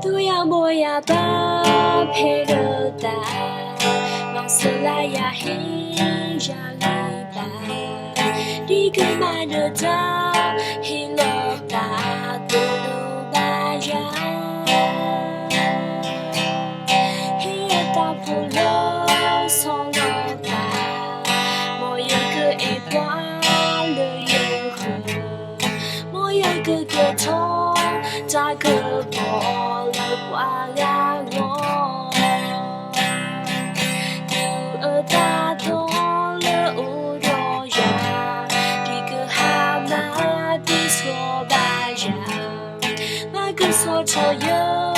သူၣ်ယၤဘီယၤဘၣ်ဖဲလၢတၢ်, မၤစၢၤလၢယၤဟ့ၣ်ယၤဂံၢ်ဘါ, ဒ်ကမၣ်ဒီးတၢ်ဟ့ၣ်လီၤတၢ်သိၣ်လိဘၣ်ယၤ, ဟ့ၣ်ယတၢ်ဖိလၢဆီလီၤသး, မ်ယကအဲၣ်ပှၤလၢယဃၢၤ, မ်ယကကဲထီၣ်တၢ်ကပီၤလၢပှၤဂၤအဂီၢ်, ဒုးအၢတၢ်တီလၢအိၣ်ဒီးယၤ, ဒ်ကဟါမၢ်ဒ်ဆှီဘၣ်ယၤ, မၤကဆှီထီၣ်ယ